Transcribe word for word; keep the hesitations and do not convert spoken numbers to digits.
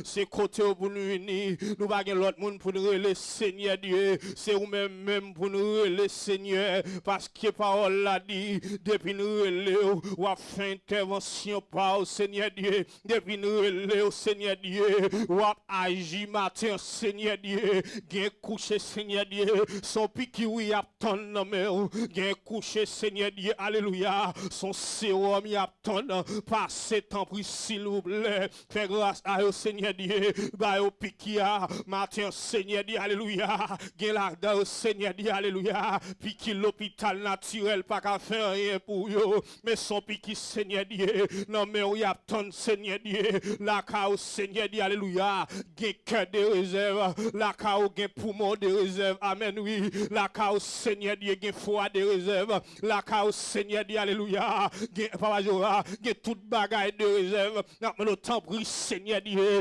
Se kote w pou n vini. Nou pa gen lòt moun pou n rele, Senyè Dye. Se ou menm menm pou n rele, Senyè. Paske pawòl la di, depi n rele w, w ap fè entèvansyon pa w, Senyè Dye. Depi n rele w, Senyè Dye, w ap aji maten an, Senyè Dye. Gen kouche, Senyè Dye, se yon piki wi y ap tann nan men w. Gen kouche, Senyè Dye, alelouya, se yon sewòm y ap tann. Pase, tanpri, silvouplè. Fè gras a yo, Senyè Dye. Ba yo piki a maten an, Senyè Dye, alelouya. Gen ladan yo, Senyè Dye, alelouya, piki lopital natirèl pa ka fè anyen pou yo. Men se yon piki, Senyè Dye, nan men w y ap tann, Senyè Dye. Lakay ou, Senyè Dye, alelouya, gen kè de rezèv. Lakay ou gen poumon de rezèv. Amèn, wi. Lakay ou, Senyè Dye, gen fwa de rezèv. Lakay ou, Senyè Dye, alelouya, gen, Papa Jewova, gen tout bagay de rezèv. N ap mande w, tanpri, Senyè Dye,